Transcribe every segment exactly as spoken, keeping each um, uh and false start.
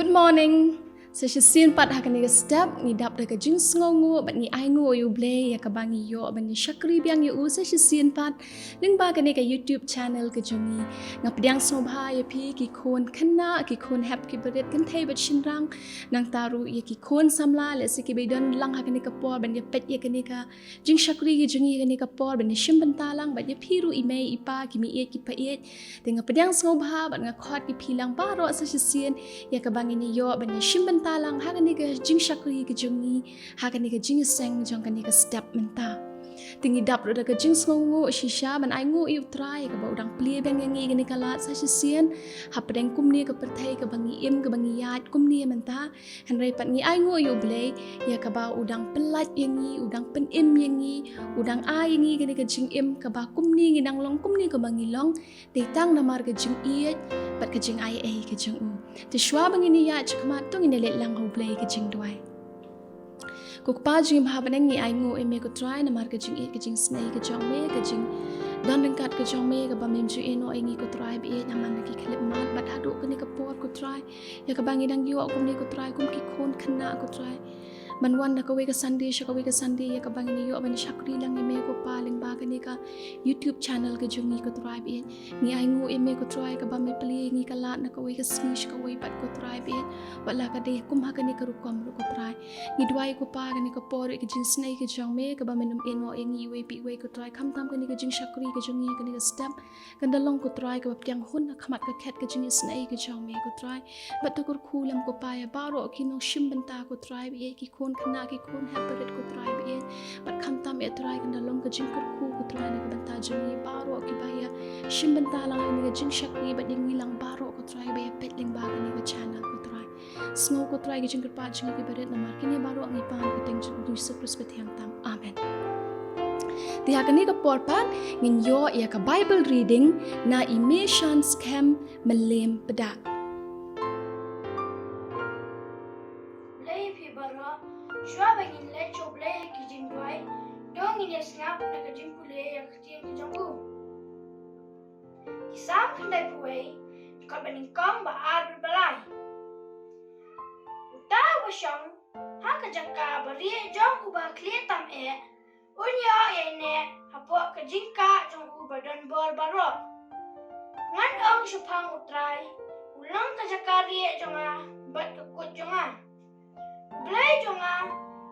Good morning. Sa shisien pat ha kane ka step ngi dap da ka jingsngewnguh bad ngi ainguh ïa U Blei ïa kaba ngi ïoh ban ïa shakri biang ïa u sa shisien pat lyngba kane ka YouTube channel ka jong ngi. Nga pdiang sngewbha ïa phi ki khun khynnah, ki khun hep ki barit, kynthei bad shynrang, nangta ruh ïa ki khun samla lehse kiba don lang ha kane ka por ban ïa peit ïa kane ka jingshakri ka jong ngi ha kane ka por ban ïa shim bynta lang bad ïa phi ruh i mei i pa, ki mei ïeit ki pa ïeit. Te nga pdiang sngewbha bad nga khot ïa phi lang baroh sa shisien ïa kaba ngin ïoh ban ïa shim bynta lang ha kane ka jingshakri ka jong ngi ha kane ka jingïaseng jong kane ka step mynta. Te ngi dap ruh da ka jingsngewnguh shisha ban ainguh ïa U Trai ïa kaba u dang plie biang ïa ngi kane ka lad sa shisien hapdeng kumne ka pyrthei kaba ngi im kaba ngi ïaid kumne mynta. Hynrei pat ngi ainguh ïa U Blei ïa kaba u dang pynlait ïa ngi, u dang pynim ïa ngi, u dang ai ïa ngi kane ka jingim kaba kumne ngi dang long, kumne kaba ngi long, dei tang namar ka jingïeit bad ka jingaiei ka jong u. Te shuwa ba ngin ïaid shakhmat to ngin ïa leit lang ha U Blei ka jingduwai. Ko Kpa jong ngi ba ha bneng, ngi ainguh ïa me ko Trai namar ka jingïeit ka jingisynei ka jong me, ka jingdon ryngkat ka jong me kaba mem ju ïehnoh ïa ngi ko Trai ba ïeit, ha man la ki khyllipmat bad haduh kane ka por ko Trai ïa kaba ngi dang ïoh kumne ko Trai kum ki khun khynnah ko Trai, ban wan na kawei ka Sunday sha kawei ka Sunday ïa kaba ngin ïoh ban shakri lang ïa me ko Pa lyngba kane ka YouTube channel ka jong ngi ko Trai ba ïeit. Ngi ainguh ïa me ko Trai kaba me plie ïa ngi ka lad na kawei ka sngi sha kawei pat ko Trai ba ïeit. Wat la ka dei kum ha kane ka rukom ruh ko Trai, ngi duwai ko Pa kane ka por ïa ka jingisynei ka jong me kaba men ym ïehnoh ïa ngi iwei pa iwei ko Trai, khamtam kane ka jingshakri ka jong ngi kane ka step kan da long ko Trai kaba pdiang hun ha khmat ka khet ka jingisynei ka jong me ko Trai. Bad to kyrkhu lem ko Pa ïa baroh ki nongshim bynta ko Trai ba ïeit, ki khun khynnah ki khun hep barit ko Trai ba ïeit. Bad khamtam ïa Trai kan da long ka jingkyrkhu ko Trai na ka bynta jong ngi baroh kiba ïa shim bynta lang ha kane ka jingshakri bad ïa ngi lang baroh ko Trai ba ïa peit lyngba kane ka channel ko Trai. Sngew ko Trai ki jingkyrpad jong ngi kiba rit namar kine baroh ngi pan ha ka kyrteng jong U Jisu Khrist ba thiang tam. Amen. Te ha kane ka por pat ngin ïoh ïa ka Bible reading na i Mei Shan Skhem Mylliem Pda. Blei phi baroh, shuwa ba ngin leit sha U Blei ha ki jingduwai, to ngin ïa sngap na ka jingpule ïa ka ktien ka jong u. Ki Salm khyndai phew wei, dkhot ba nyngkong, ba ar bad ba lai. Uta uba shong ha ka jaka barieh jong uba khlieh tam eh, un ïoh ïaineh hapoh ka jingkah jong uba don bor baroh. Ngan ong shaphang U Trai, u long ka jaka rieh jong nga bad ka kut jong nga. Blei jong nga,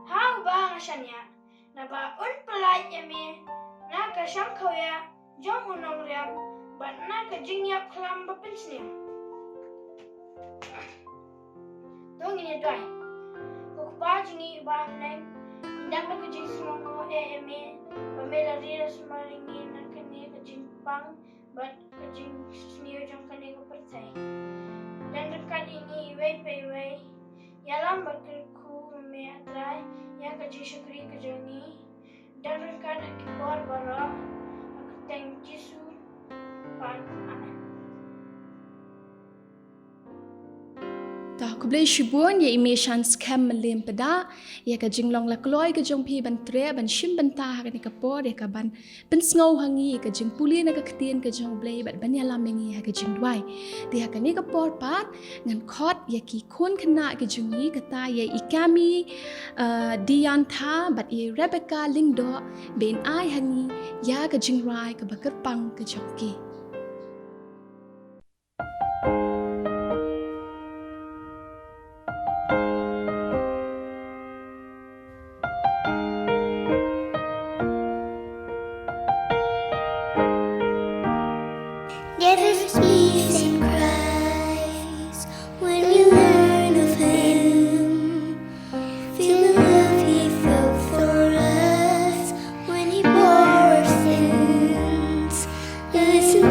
ha uba nga shaniah, naba un pyllait ïa me na ka shangkhawiah jong u nongriam bad na ka jingïap khlam ba pynsniaw. To ngin ïa duwai. Ko Kpa jong ngi uba ha bneng, ngi dap da ka jingsngewnguh eh ïa me ba me la ri la sumar ïa ngi na kane ka jingpang bad ka jingsniew jong kane ka pyrthei. Don ryngkat ïa ngi iwei pa iwei. Ïalam bad kyrkhu me, A Trai, ïa ka jingshakri ka jong ngi. Don ryngkat ha ki por baroh, ha ka kyrteng Jisu. Amen. Ta khublei shibun ïa i Mei Shan Skhem Mylliem Pda ïa ka jinglong la kloi ka jong phi ban treh ban shim bynta ha kane ka por ïa ka ban pynsngew ha ngi ïa ka jingpule na ka ktien ka jong U Blei bad ban ïalam ïa ngi ha ka jingduwai. Te ha kane ka por pat ngan khot ïa ki khun khynnah ki jong ngi, kata ïa i Kami, uh, Diantha bad i Rebecca Lyngdoh ban ai ha ngi ïa ka jingrwai kaba kyrpang ka jong ki. There is peace in Christ when we learn of Him. Feel the love He felt for us when He bore our sins. Listen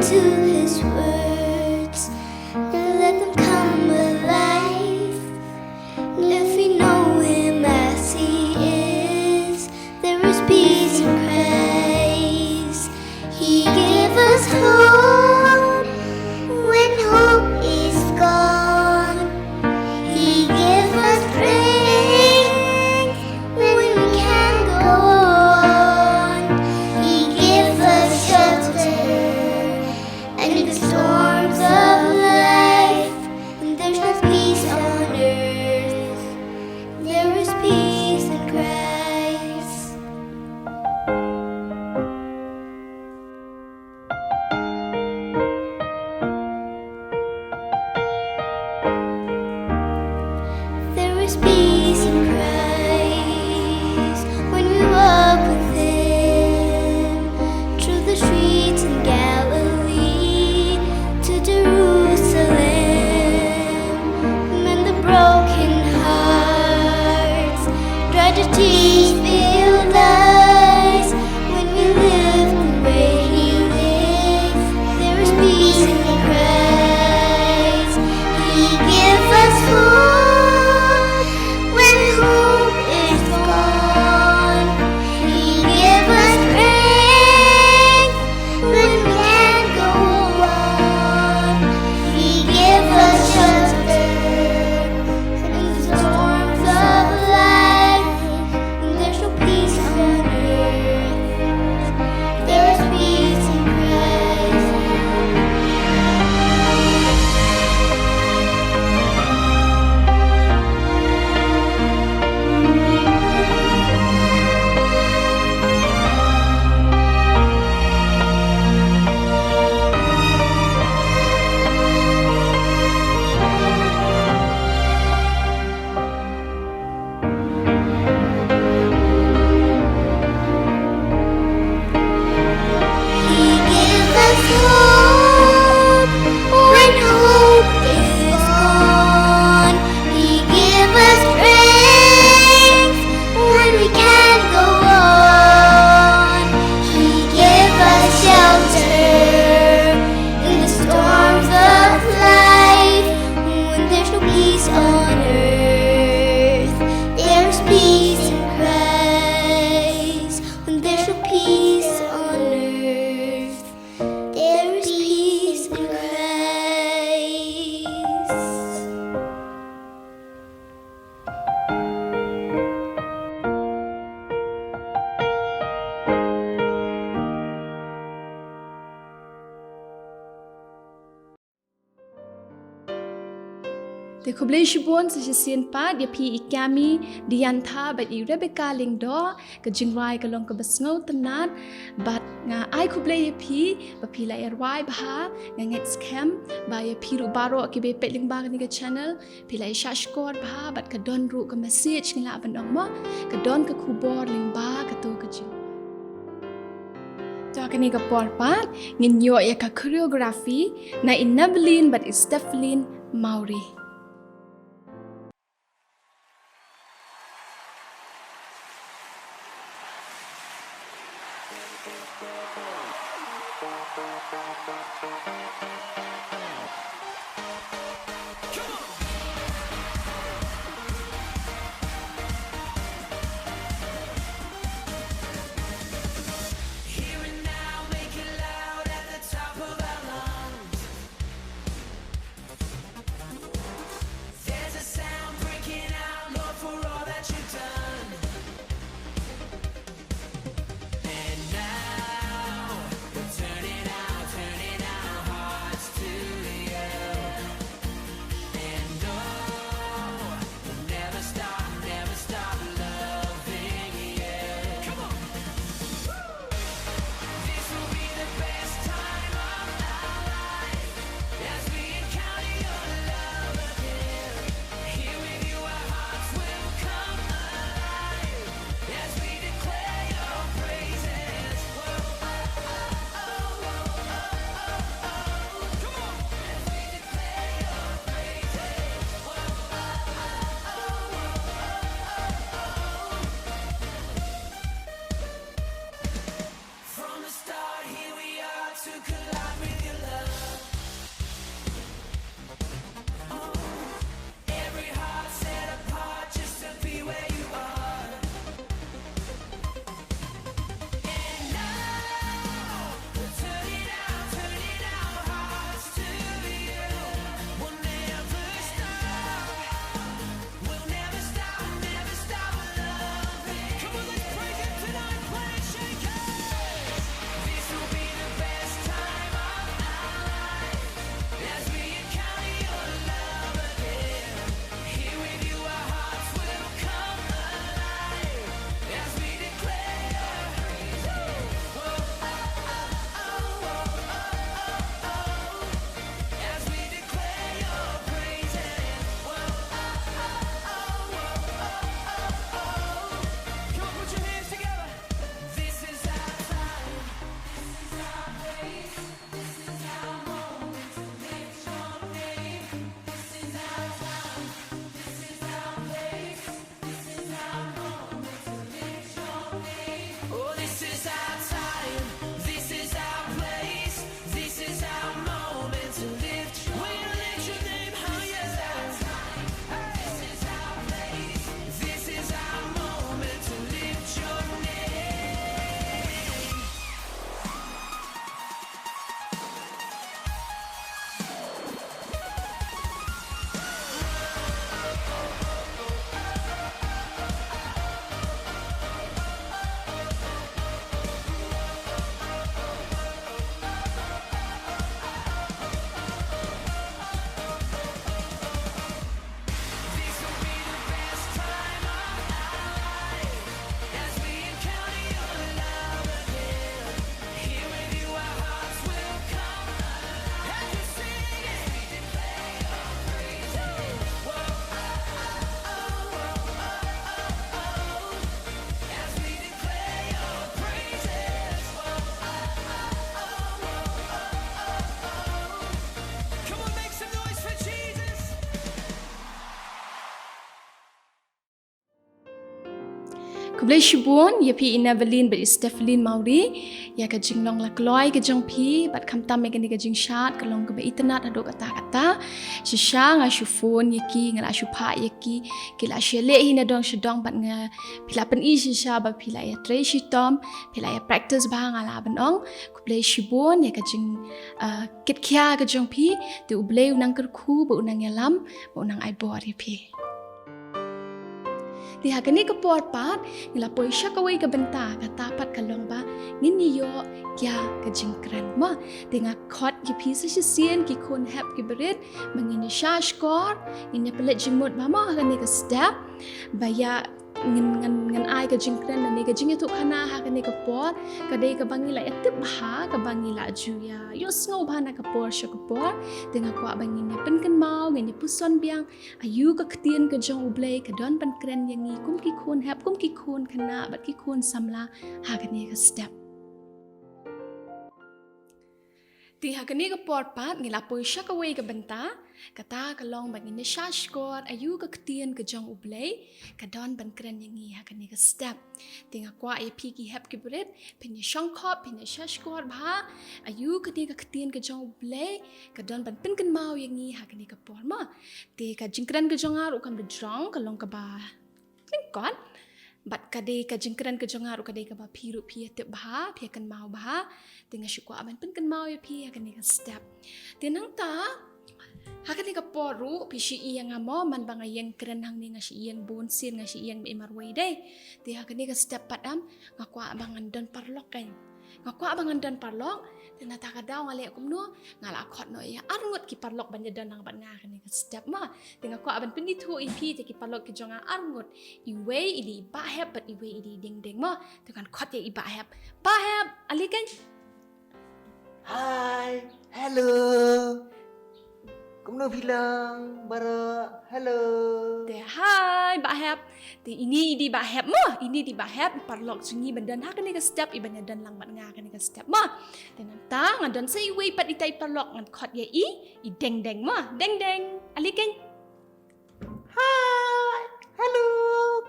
Khublei shibun sa shisien pat ïa phi i Kami Diantha bad i Rebecca Lyngdoh, ka jingrwai ka long kaba sngewtynnat, bad nga ai khublei ïa phi ba phi la ïa rwai bha. Nga ngeit skhem ba ïa phi ruh baroh kiba peit lyngba kane ka channel phi la ïa shah shkor bha, bad ka don ruh ka message ngi lah ban ong mo, ka don ka khubor lyngba kato ka jing. To kane ka por pat ngin ïoh ïa ka choreography na i Neveline bad i Stepheline Mawrie. Here and now, make it loud at the top of our lungs. There's a sound breaking out, Lord, for all that you've done. And now, we're turning our, turning our hearts to you. And oh, we'll never stop, never stop loving you. Come on. This will be the best time of our life as we encounter your love again. Here with you, our hearts will come alive as we declare your praises. Whoa, oh, oh, oh, whoa, oh, oh, oh. Come on. As we declare your praises. Whoa, oh, oh, oh, whoa, oh, oh, oh, oh. From the start, here we are to collide with your love. Oh, every heart set apart just to be where you are. And now, we're turning our, turning our hearts to you. We'll never stop. We'll never stop, never stop loving. Come on, let's praise him tonight, Planet Shakers. This will be the best time of our life as we encounter your love again. Here with you, our hearts will come alive as we declare your praises. Whoa, oh, oh, oh, whoa, oh, oh, oh. As we declare your praises. Whoa, oh, oh, oh, whoa, oh, oh, oh. Come on, put your hands together. This is our time. This is our place. This is our moment to lift your name. This is our time. This is our place. This is our moment to lift your name. Oh, this is our time. This is our place. This is our moment to lift your name. We'll lift your name higher. This is our time. Hey. This is our place. This is our moment to lift your name. Come on, make some noise for Jesus. Khublei shibun ïa phi i Neveline bad i Stepheline Mawrie ïa ka jinglong lakloi ka jong phi, bad khamtam ïa kane ka jingshad ka long kaba itynnad haduh katta katta. Shisha nga shu phone ïa ki, nga la shu phah ïa ki, ki la shu leh hi na dong sha dong, bad nga, phi la pyni shisha ba phi la ïatrei shitom, phi la ïa practice bha, nga lah ban ong. Khublei shibun ïa ka jing, uh, kit khia ka jong phi. Te U Blei u nang kyrkhu bad u nang ïalam bad u nang ai bor ïa phi. Te ha kane ka por pat ngi la poi sha kawei ka bynta, kata pat ka long ba ngin ïoh ïa ka jingkren mo. Te nga khot ïa phi sa shisien ki khun hep ki barit ba ngin ïa shahshkor, ngin ïa pynleit jingmut bha mo ha kane ka step. Ba ïa ngin, ngin, ngin ai ka jingkren lane ka jingïathuhkhana ha kane ka por, ka dei kaba ngi la ïatip bha, kaba ngi la ju ïa ïohsngew bha na ka por sha ka por. Te nga kwah ba ngin ïa pynkynmaw, ngin ïa puson biang, aïu ka ktien ka jong U Blei ka don ban kren ïa ngi kum ki khun hep, kum ki khun khynnah bad ki khun samla ha kane ka step. Te ha kane ka por pat ngi la poi sha kawei ka bynta, kata ka long ba ngin ïa shahshkor aïu ka ktien ka jong U Blei ka don ban kren ïa ngi ha kane ka step. Te nga kwah ïa phi ki hep ki barit, phin ïa shongkhop, phin ïa shahshkor bha aïu kane ka ktien ka jong U Blei ka don ban pynkynmaw ïa ngi ha kane ka por mo. Te ka jingkren ka jong nga ruh kam da jrong, ka long kaba lyngkot. Bad ka dei ka jingkren ka jong nga ruh ka dei kaba phi ruh phi ïatip bha, phi ïakynmaw bha. Te nga shu kwah ban pynkynmaw ïa phi ha kane ka step. Te nangta ha kane ka por ruh phi shu ïeng mo, man ba nga ïeng kren hangne nga shu ïeng bun sien, nga shu ïeng ba i marwei dei. Te ha kane ka step pat em nga kwah ba ngan don paralok kan. Nga kwah ba ngan don paralok, te na kata ka daw nga leh kumno, nga la khot noh ïa arngut ki paralok ban ïa don lang bad nga ha kane ka step mo. Te nga kwah ban pynithuh ïa phi, te ki paralok ki jong nga arngut. Iwei i dei i Bah Hep bad iwei i dei i Deng Deng mo. Te ngan khot ïa i Bah Hep. Bah Hep, ale kan. Hi, hello. Kumno phi long baroh? Hello. Te hi Bah Hep. Te ine i dei i Bah Hep mo, ine i dei i Bah Hep, paralok jong ngi ban don ha kane ka step, i ban ïa don lang bad nga ha kane ka step mo. Te nangta nga don sa iwei pat itai i paralok, ngan khot ïa i, i Deng Deng mo. Deng Deng, ale kan. Hi, hello.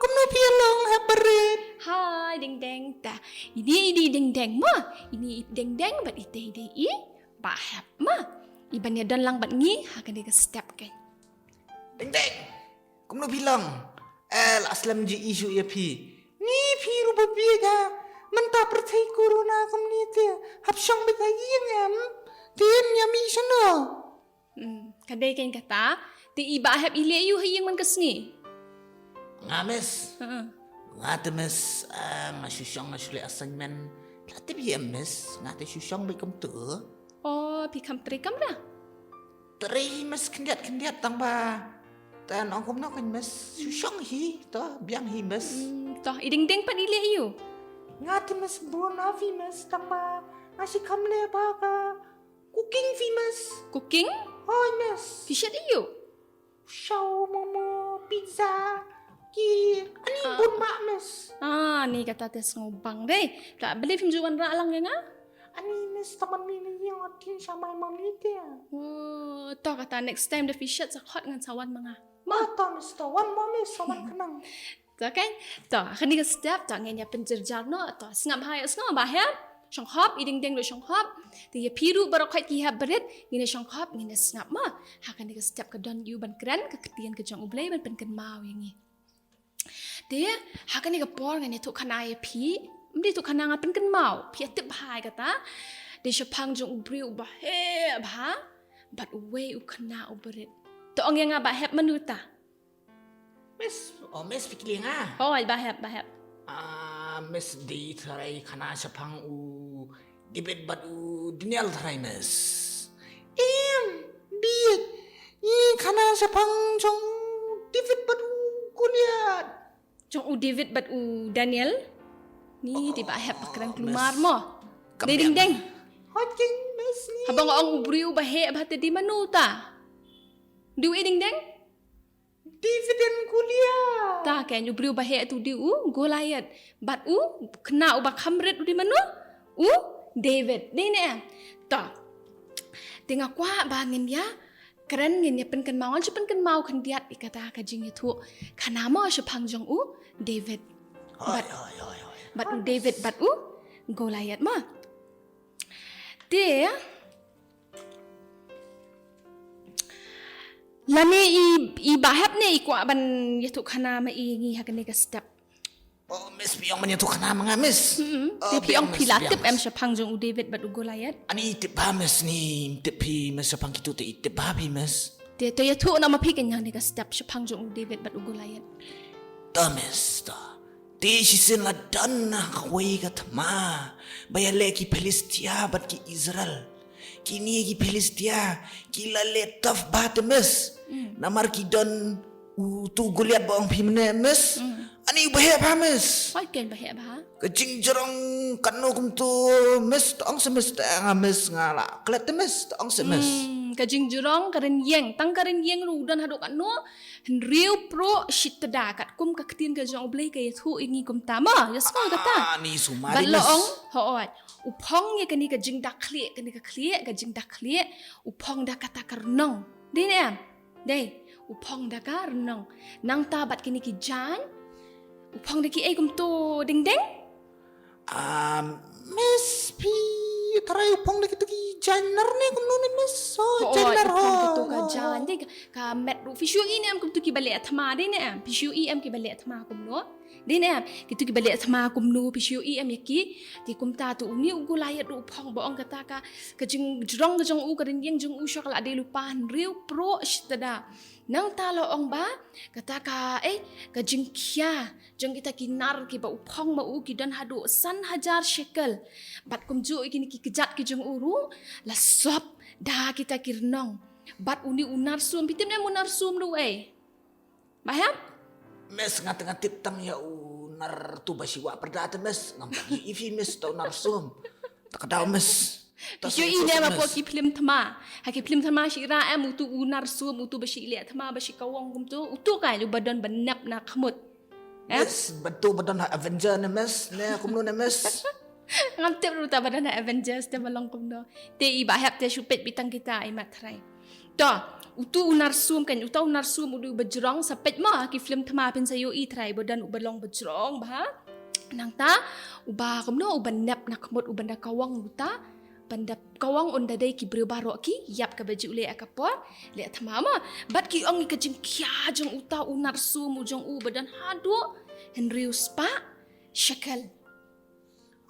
Kumno phi long hep barit? Hi Deng Deng. Te ine i dei i Deng Deng mo, ine i Deng Deng bad itai i dei i Bah Hep mo, i ban ïa don lang bad ngi ha kane ka step kan. Deng Deng, kumno phi long? Eh, la slem ji issue ïa phi. Ngi phi ruh ba bieit ha. Mynta pyrthei corona kumne te, hap shong beit ha ïing em? Te ïa mih shano? Hmm, ka dei kan kata. Te i Bah Hep i leh aïu ha ïing man ka sngi? Nga miss. Heeh. Nga te miss, ah, nga shu shong nga shu leh assignment. La tip hi em miss, nga te shu shong beit kumtu. Oh, phi kham trei kamra? Trei hi miss khyndiat khyndiat tang ba. Te ong kumno kan miss, shu shong hi, to biang hi miss. Hmm, to i Deng Deng pat i leh aïu? Nga te miss bun ha phi miss tang ba nga shu kham leh ba ka cooking phi miss. Cooking? Hooid miss. Phi shet aïu? Shawarma, pizza, ki, ani bun mah miss. Ah, ni kata te sngewbang dei. Te balei phim ju wanrah lang ïa nga? Ani miss, tang ban mih na ïing, nga tieng sha mai mami te. Oh, to kata next time da phi shet sa khot ngan sa wan ma nga. Ma to miss, to wan ma miss, sa wan khnang. To kan? To, ha kane ka step, to ngin ïa pynjyrjar noh, to sngap bha, sngap Bah Hep. Shongkhop, i Deng Deng ruh shongkhop. Te ïa phi ruh baroh khoit ki hep barit, ngin ïa shongkhop, ngin ïa sngap mo. Ha kane ka step ka don aïu ban kren, ka ktien ka jong U Blei ban pynkynmaw ïa ngi. Te ha kane ka por ngan ïathuhkhana ïa phi, ym dei thuhkhana, nga pynkynmaw, phi ïatip bha ïa kata. Dei shaphang jong u briew uba heh bha bad uwei u khynnah uba rit. To ong ïa nga Bah Hep, mano uta? Miss, oh miss, phi kylli ïa nga? Hooid Bah Hep, Bah Hep. Ah, miss, dei tharai khana shaphang u David bad u Daniel tharai miss. Em, bieit. I khana shaphang jong u David bad u Goliath. Jong u David bad u Daniel. Ni te Bah Hep ba kren klumar mo. Dei Deng Deng. Hooid keiñ miss ni. Haba nga ong u briew uba heh bha te dei mano uta? Dei uei Deng Deng? David and Goliath. Ta keiñ, u briew uba heh te u dei u Goliath. Bad u khynnah uba kham rit u dei mano? U David. Dei ne em? Ta. Te nga kwah ba ngin ïa kren, ngin ïa pynkynmaw, ngan shu pynkynmaw khyndiat ïa kata ka jingïathuhkhana mo shaphang jong u David. Hooid, hooid, hooid, hooid. Bad u David bad u Goliath mo. Te lane i, i Bah Hep ne i kwah ban ïathuhkhana ma i ïa ngi ha kane ka step? Oh miss, phi ong ban ïathuhkhana ma nga miss. Hmm. Oh, te phi ong phi la tip em shaphang jong u David bad u Goliath? Ani tip bha miss, ni tip phi miss shaphang kito te i tip bha phi miss. Te to ïathuh noh ma phi keiñ ha kane ka step shaphang jong u David bad u Goliath. To miss to. Te shisien la don kawei ka thma ba ïaleh ki Philistia bad ki Israel. Kine ki Philistia ki la leh tough bha te miss. Namar ki don utu Goliath ba ong phi mynne miss. Ani u ba heh bha miss. Hooid, ken ba heh bha. Ka jingjrong katno kumtu miss, to ong se miss, te nga miss nga la klet te miss, to ong se miss. Hmm, ka jingjrong ka rynïeng, tang ka rynïeng ruh u don haduh katno, hynriew pruh shi tda, katkum ka ktien ka jong U Blei ka ïathuh ïa ngi kumta mo, ïa sngewbha kata. Ah, ni sumar. Bad la ong, hooid, u phong ïa kane ka jingda khlieh, kane ka khlieh, ka jingda khlieh, u phong da kata ka rnong. Dei ne em? Dei, u phong da ka rnong. Nangta bad kine ki jaiñ, u phong da kiei kumtu Ding Ding? Ah, miss, phi tharai u phong da kitu ki jaiñ nar ne kumno ne miss? Oh, jaiñ nar, u phong da kitu ka jaiñ. Dei ka, ka met ruh. Phi shu ïohi ne em kumtu ki ba leh thma, dei ne em? Phi shu ïohi em ki ba leh thma kumno? Dei ne em, kitu ki ba leh thma kumno, phi shu ïohi em ïa ki? Te kumta tu une u Goliath ruh u phong, ba ong kata ka, ka jingjrong ka jong u, ka rynïeng jong u sha ka la dei lypa hynriew pruh shi tda. Nangta la ong ba kata ka, eh, ka jingkhia jong kita ki nar kiba u phong ma u ki don haduh san hajar shekel. Bad kumjuh ïa kine ki kjat ki jong u ruh la sop da kita ki rnong. Bad une u nar sum, phi tip ne em u nar sum ruh, eh? Ba hep? Miss, nga te nga tip tang ïa u nar tu ba shi wah pyrda te miss, ngam pat ïohi phi miss, to u nar sum. Ta ka daw miss. Phi shu ïohi ne em hapoh ki film thma? Ha ki film thma shi ïa em utu u nar sum, utu ba shi leh thma, ba shi kawang kumtu, utu ka u ba don ba nep na khmut. Eh? Miss, ba tu ba don ha Avenger ne miss, ne kumno ne miss? Ngam tip ruh ta ba don ha Avengers te ba long kumno. Te i ba hep te shu peit beit tang kita i mat trai. To, utu u nar sum kan, uta u nar sum u dei u ba jrong, sa peit mo ha ki film thma phin sa ïohi trai, ba don u ba long ba jrong bha. Nangta u ba kumno, u ba nep na khmut, u ba da kawang uta, ba da kawang, un da dei ki briew baroh ki ïap, kaba ju leh ha ka por leh thma mo. Bad ki ong ïa ka jingkhia jong uta u nar sum u jong u ba don haduh hynriew spah shekel.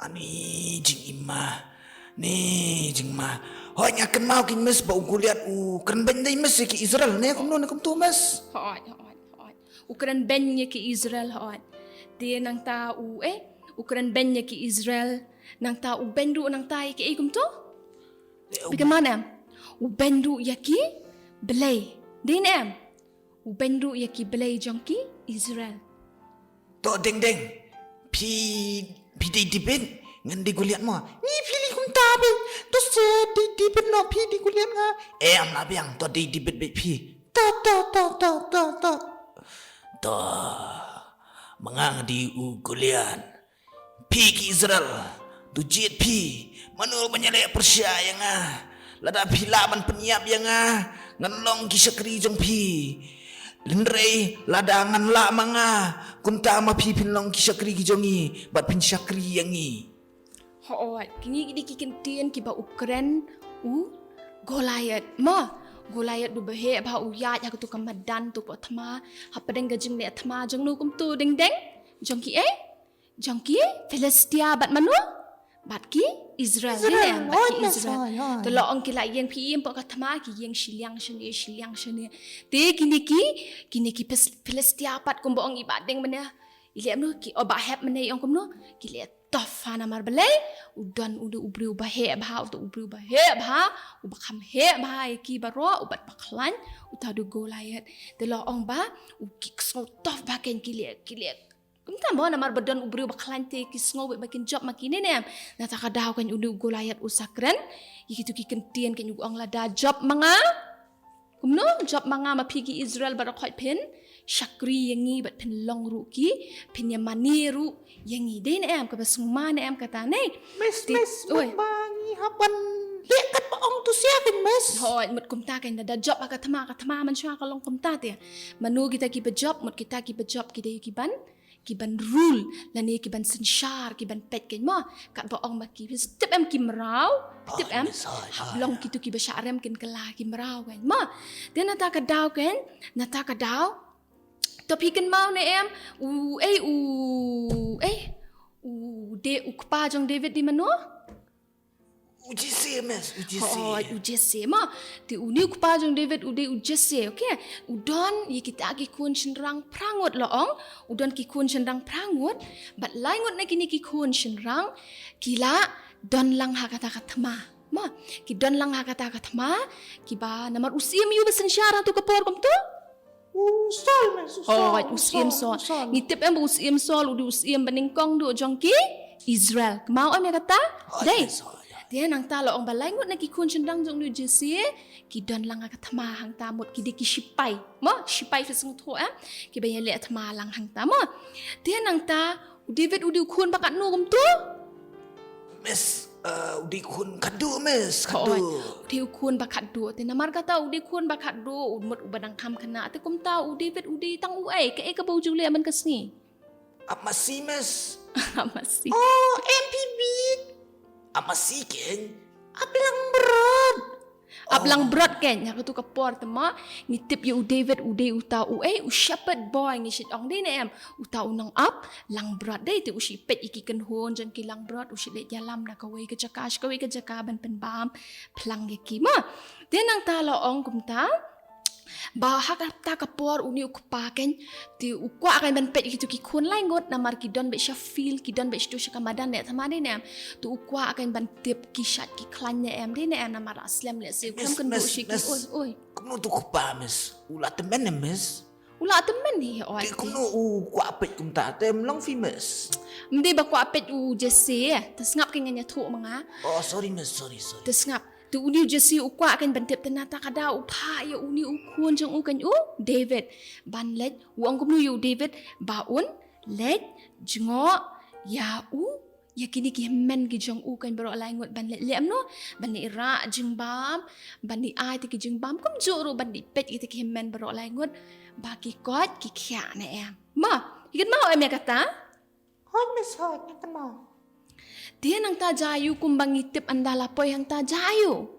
Ani jingim ma. Ni jingim ma. Hooid, nga kynmaw kein miss ba u Goliath u kren beiñ dei miss ïa ki Israel, ne kumno ne kumtu miss? Hooid, hooid, hooid. U kren beiñ ïa ki Israel, hooid. Te nangta u, eh, u kren beiñ ïa ki Israel, nangta u beiñ ruh nangta ïa kiei kumtu? Eh, u... Phi kynmaw ne em? U beiñ ruh ïa ki blei. Dei ne em? U beiñ ruh ïa ki blei jong ki Israel. To Ding Ding, phi, phi dei David, ngan dei Goliath mo. Ni phi leh kumta beit. To sa dei David noh, phi dei Goliath nga. Eh, ym lah biang, to dei David beit phi. To, to, to, to, to, to. To, ma nga nga dei u Goliath. Phi ki Israel, to jied phi, mano ban ïaleh pyrshah ïa nga? Lada phi lah ban pynïap ïa nga, ngan long ki shakri jong phi. Hynrei lada ngan lah ma nga, kumta ma phi phin long ki shakri ki jong ngi, bad phin shakri ïa ngi. Hooid, kine ki dei ki kyntien kiba u kren u Goliath. Ma, Goliath u ba heh bha, u ïaid ha katu ka madan tu poh thma, hapdeng ka jingleh thma jong no kumtu Ding Ding. Jong kiei? Jong ki Philistia bad mano? Bad ki Israel. Israel, dei ne em, bad ki Israel. Hooid, hooid. Te la ong ki la ïeng, phi ïeng poh ka thma, ki ïeng shiliang shane, shiliang shane. Te kine ki, kine ki Phis-, Philistia pat kumba ong i Bah Ding mynne. I leh mano ki, o Bah Hep mynne i ong kumno? Ki leh tough ha namar balei u don u dei u briew ba heh bha, u dei u briew ba heh bha, u ba kham heh bha ïa ki baroh, u bad ba khlaiñ, uta u dei u Goliath. Te la ong ba u ki sngew tough bha kein, ki leh, ki leh Kumta mo, namar ba don u briew ba khlaiñ te ki sngew ba kin jop ma ki, ne em? Na kata ka daw kan u Goliath u sa kren ïa kitu ki kyntien, kan u ong, lada jop ma nga, kumno jop ma nga ma phi ki Israel baroh khoit phin shakri ïa ngi bad phin long ruh ki, phin ïa mane ruh ïa ngi, dei ne em? Kaba sngewma ne em kata, ne? Miss, miss, mut ba ngi hap ban leh kat ba ong tu sia kan, miss. Hooid, mut kumta kan, lada jop ha ka thma, ka thma mynshuwa ka long kumta te. Mano kita kiba jop? Mut kita kiba jop ki dei kiban, kiban rule, lane kiban synshar, kiban peit kan mo. Katba ong ma ki, tip em ki mraw, tip em? Hap long kitu kiba shah rem kin kylla ki mraw kan mo. Te na kata ka daw kan, na kata ka daw. To phi kynmaw ne em, u, ei, u, ei, u, de, u kpa jong David dei mano? U Jesse, miss, u Jesse. Hooid, u Jesse ma. Te une u kpa jong David u dei u Jesse, okay? U don ïa kita ki khun shynrang phra ngut la ong. U don ki khun shynrang phra ngut. Bad lai ngut na kine ki khun shynrang ki la don lang ha kata ka thma. Ma, ki don lang ha kata ka thma, kiba namar u syiem ïa u ba synshar ha tu ka por kumtu? U Saul, miss, u Saul. Hooid, u syiem Saul. Ngi tip em ba u syiem Saul u dei u syiem ba nyngkong duh jong ki Israel. Kynmaw em ïa kata? Dei. Te nangta la ong ba lai ngut na ki khun shynrang jong une u Jesse ki don lang ha ka thma hangta mut ki dei ki shipai. Ma, shipai phi sngewthuh em? Kiba ïaleh thma lang hangta ma. Te nangta u David u dei u khun ba katno kumtu? Miss, uh, u dei u khun khatduh, miss, khatduh. U dei u khun ba khatduh. Te namar kata u dei u khun ba khatduh, u mut uba dang kham khynnah. Te kumta u David u dei tang uei, kaei kaba u ju leh man ka sngi? Ap masi, miss. Ap masi. Oh, M P B. Ap masi keiñ. Ap langbrot. Ap langbrot keiñ, ha katu ka por te ma, ngi tip ïa u David u dei uta uei, u shepherd boy ngi shait ong dei ne em, uta u nongap langbrot dei, te u shu peit ïa ki kynhun jong ki langbrot, u shu leit ïalam na kawei ka jaka sha kawei ka jaka ban pynbam phlang ïa ki ma. Te nangta la ong kumta, ba ha kata ka por une u kpa keiñ, te u kwah keiñ ban peit ïa kitu ki khun lai ngut namar ki don beit sha field, ki don beit shatu sha ka madan ne thma dei ne em. Te u kwah keiñ ban tip ki shait ki khlaiñ ne em dei ne em namar la slem lehse u khlem kynduh sha ki. Oi, oi. Kumno tu u kpa, miss? U la tymmen em, miss? U la tymmen hi, oi. Te kumno u kwah peit kumta? Te em long phi, miss? Ym dei ba kwah peit u Jesse, te sngap keiñ ngan ïathuh ma nga. Oh, sorry, miss, sorry, sorry. Te sngap. Te une u Jesse u kwah keiñ ban tip, te nangta ka daw u phah ïa une u khun jong u keiñ u David ban leit, u ong kumno ïa u David, ba un leit jngoh ïa u, ïa kine ki hynmen ki jong u keiñ baroh lai ngut ban leit leh kumno, ban leit rah jingbam, ban leit ai te ki jingbam, kumjuh ruh ban leit peit ïa te ki hynmen baroh lai ngut ba ki koit ki khiah ne em. Ma, phi kynmaw em ïa kata? Hooid, miss, hooid, nga kynmaw. Te nangta jia aiu kumba ngi tip ynda la poi hangta, jia aiu?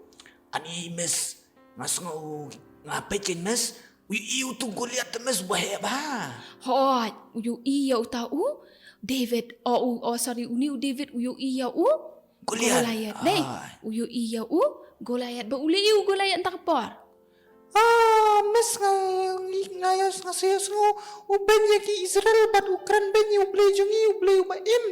Ani, miss, nga sngew, nga peit keiñ, miss, u ïohi utu u Goliath te, miss, uba heh bha. Hooid, u ïohi ïa uta u David, oh, u, oh, sorry, une u David u ïohi ïa u Goliath. Goliath, dei. U ïohi ïa u Goliath, ba u leh aiu u Goliath hangta ka por? Ah, miss, nga, nga ïohsngew, nga ïohsngew u beiñ ïa ki Israel bad u kren beiñ ïa U Blei jong ngi, U Blei uba im.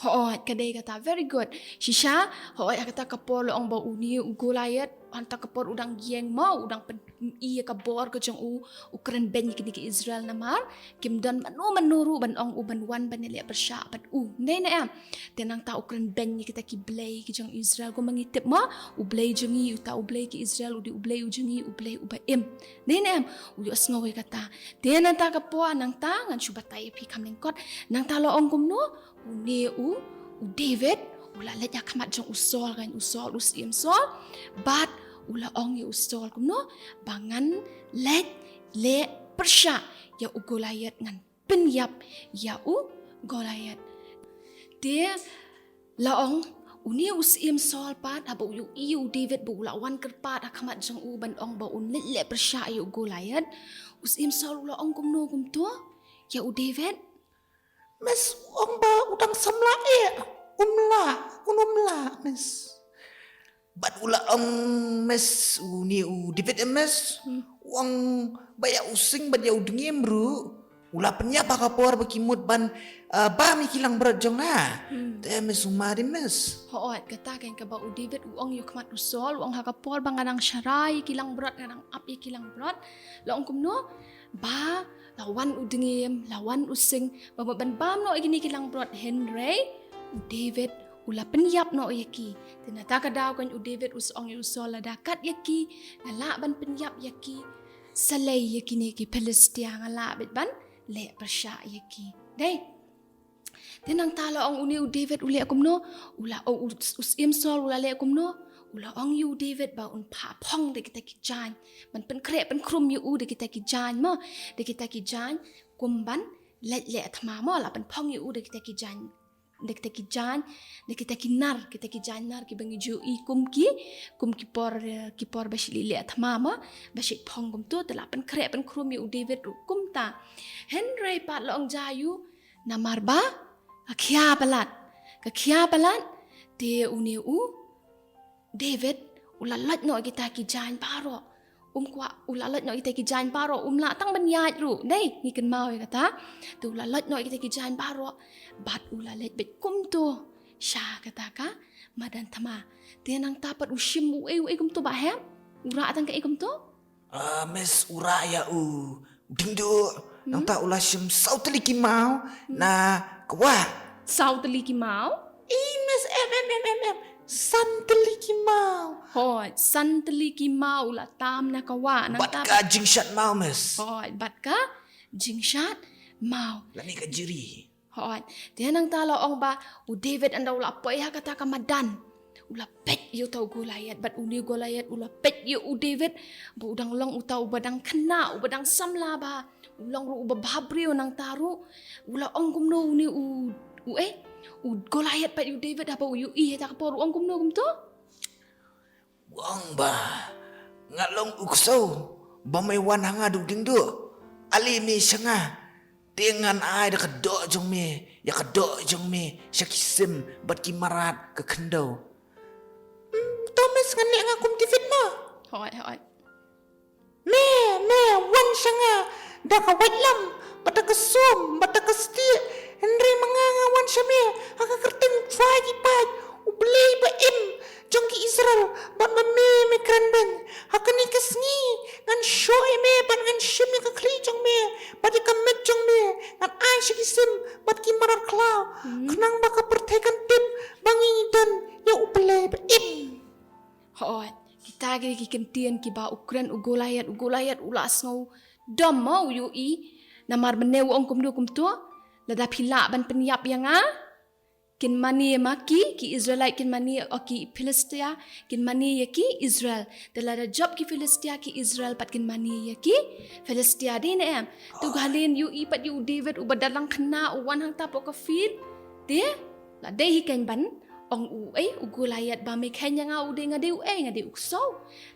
Hooid, ka dei kata, very good. Shisha, hooid, ha kata ka por la ong ba une u Goliath, hangta ka por u dang ïeng mo, u dang pyn-i ïa ka bor ka jong u, u kren beiñ ïa kine ki Israel namar kim don mano mano ruh ban ong u ban wan ban ïaleh pyrshah bad u. Dei ne em? Te nangta u kren beiñ ïa kita ki blei ki jong Israel, kumba ngi tip mo, U Blei jong ngi, uta U Blei ki Israel u dei U Blei u jong ngi, U Blei uba im. Dei ne em? U ïohsngew ïa kata. Te nangta ka por nangta ngan shu batai ïa phi kham lyngkot. Nangta la ong kumno? Une u, u David u la leit ha khmat jong u Saul, kan, u Saul, u syiem Saul. Bad u la ong ïa u Saul kumno? Ba ngan leit leh pyrshah ïa u Goliath, ngan pynïap ïa u Goliath. Te la ong une u syiem Saul pat, haba u ïohi ïa u David ba u la wan kyrpad ha khmat jong u ban ong ba un leit leh pyrshah ïa u Goliath, u syiem Saul u la ong kumno kumto ïa u David? Miss, u ong ba u dang samla eh, um lah, un um lah, miss. Bad u la ong, miss, une u David, eh, miss, u ong ba ïa u sing bad ïa u dngiem ruh u la pynïap ha ka por ba ki mut ban, ah, bam ïa ki langbrot jong nga. Te, miss, u mad, miss. Hooid, kata keiñ kaba u David u ong ïa u khmat u Saul, u ong ha ka por ba nga dang sharai ïa ki langbrot, nga dang ap ïa ki langbrot, la ong kumno? Ba la wan u dngiem, la wan u sing, ba mut ban bam noh ïa kine ki langbrot, hynrei u David u la pynïap noh ïa ki. Te nangta ka daw keiñ u David u sa ong ïa u Saul, lada kat ïa ki nga lah ban pynïap ïa ki, sa lei ïa kine ki Philistia nga lah beit ban leh pyrshah ïa ki. Dei. Te nangta la ong une u David u leh kumno? U la, u, u, u syiem Saul u la leh kumno? U la ong ïa u David ba un phah phong da kita ki jaiñ. Ban pynkhreh pynkhrum ïa u da kita ki jaiñ mo, da kita ki jaiñ kum ban leit leh thma mo, la pynphong ïa u da kita ki jaiñ, da kita ki jaiñ, da kita ki nar, kita ki jaiñ nar kiba ngi ju ïohi kum ki, kum ki por, eh, ki por ba shu leit leh thma mo, ba shu phong kumto, te la pynkhreh pynkhrum ïa u David ruh kumta. Hynrei pat la ong jia aiu, namar ba ka khia palat, ka khia palat, te une u David u la loit noh ïa kita ki jaiñ baroh. Um kwah, u la loit noh ïa kita ki jaiñ baroh, um lah tang ban ïaid ruh. Dei, ngi kynmaw ïa kata. Te u la loit noh ïa kita ki jaiñ baroh. Bad u la leit beit kumto sha kata ka madan thma. Te nangta pat u shim uei uei kumto, Bah Hep? U rah tang kaei kumto? Ah, Miss, u rah ïa u diengduh. Hmm? Nangta u la shim saw tylli ki maw na ka wah. Saw tylli ki maw? I, Miss, em, em, em, em, em. San tylli ki maw. Hooid, san tylli ki maw u la tam na ka wah. Bad nangta ka jingshad maw, Miss. Hooid, bad ka jingshad maw. Lane ka jri. Hooid. Te nangta la ong ba u David ynda u la poi ha kata ka madan, u la peit ïa uta u Goliath, bad une u Goliath u la peit ïa u David ba u dang long uta uba dang khynnah, uba dang samla bha, u long ruh uba bhabriew. Nangta ruh u la ong kumno une u, u, eh, u Goliath pat ïa u David haba u ïohi ha kata ka por, u ong kumno kumto? U ong ba, nga long u ksew ba me wan ha nga da u diengduh. Ale me sha nga, te ngan ai da ka doh jong me, ïa ka doh jong me sha ki sim bad ki mrad ka khyndew. Hmm, to Miss, ngan leh nga kum David mo. Hooid, hooid. Me, me wan sha nga da ka waitlam bad da ka sum bad da ka stieh, hynrei ma nga, nga wan sha me ha ka kyrteng U Trai ki paid, U Blei ba im jong ki Israel, bad ma me me kren beiñ. Ha kane ka sngi ngan shoh ïa me bad ngan shim ïa ka khlieh jong me bad ïa ka met jong me ngan ai sha ki sim bad ki mrad khlaw. Hmm. Khnang ba ka pyrthei kan tip ba ngi don ïa U Blei ba im. Hooid, kita ki dei ki kyntien kiba u kren u Goliath, u Goliath u la sngew dom mo, u ïohi, namar mynne u ong kumno kumto, lada phi lah ban pynïap ïa nga, kin mane ma ki, ki Israelite kin mane, o ki Philistia kin mane ïa ki Israel. Te lada jop ki Philistia ki Israel pat kin mane ïa ki Philistia, dei ne em? Te u Goliath u ïohi pat ïa u David uba dang khynnah u wan hangta hapoh ka field. Te la dei hi kein ban ong u, eh, u Goliath ba me kheiñ ïa nga, u dei, nga dei uei, nga dei u ksew.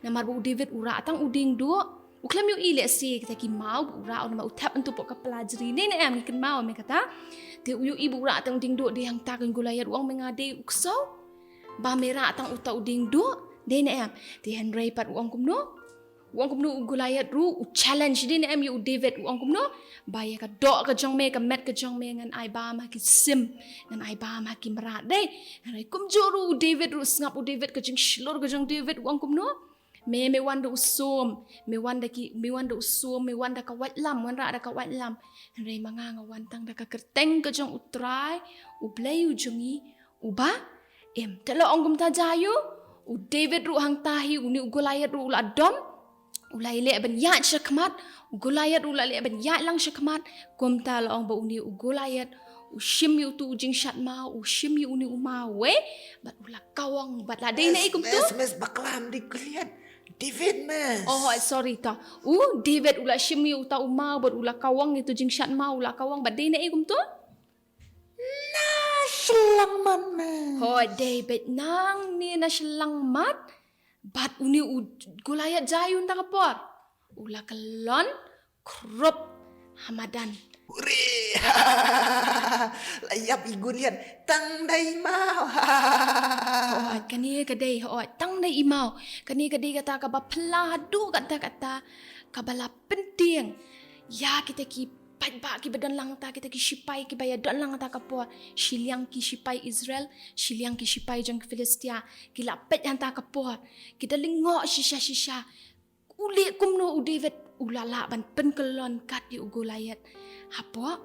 Namar ba u David u rah tang u diengduh. U khlem ïohi lehse kita ki maw ba u rah, namar u thep hangto hapoh ka pla jri, ne, ne em, ngi kynmaw em ïa kata. Te u ïohi ba u rah tang u diengduh, dei hangta kein u Goliath u ong me nga dei u ksew ba me rah tang uta u diengduh, dei ne em? Te hynrei pat u ong kumno? U ong kumno u Goliath ruh, u challenge, dei ne em, ïa u David, u ong kumno? Ba ïa ka doh ka jong me, ka met ka jong me ngan ai bam ha ki sim, ngan ai bam ha ki mrad, dei. Hynrei kumjuh ruh u David ruh, sngap u David, ka jingshlur ka jong u David, u ong kumno? Me, me wan da u sum, me wan da ki, me wan da u sum, me wan da ka waitlam, wanrah da ka waitlam. Hynrei ma nga, nga wan tang da ka kyrteng ka jong U Trai, U Blei u jong ngi, uba im. Te la ong kumta jaiu, u David ruh hangta hi, une u Goliath ruh u la dom, u la leh ban ïaid shakhmat, u Goliath ruh u la leh ban ïaid lang shakhmat. Kumta la ong ba une u Goliath u shim ïa uto u jingshad maw, u shim ïa une u maw, eh, bad u la kawang, bad la dei ne ei kumto? Miss, miss, bakla, ym dei Goliath, David, miss. Oh, sorry, to. U David u la shim ïa uta u maw bad u la kawang ïa uto u jingshad maw, u la kawang, bad dei ne ei kumto? Na shyllangmat, miss. Hooid, dei beit, nangne na shyllangmat. Bad une u Goliath jaiu hangta ka por, u la kyllon khrup ha madan. Hooray! La ïap i Goliath tang da i maw. Hooid, kane ka dei, hooid, tang da i maw. Kane ka dei kata kaba phylla haduh katta katta, kaba la pyntieng ïa kita ki paidbah kiba don lang hangta, kita ki shipai kiba ïadon lang hangta ka por. Shiliang ki shipai Israel, shiliang ki shipai jong ki Philistia, ki la peit hangta ka por, ki da lyngngoh shisha shisha. U leh kumno u David, u la lah ban pynkyllon kat ïa u Goliath hapoh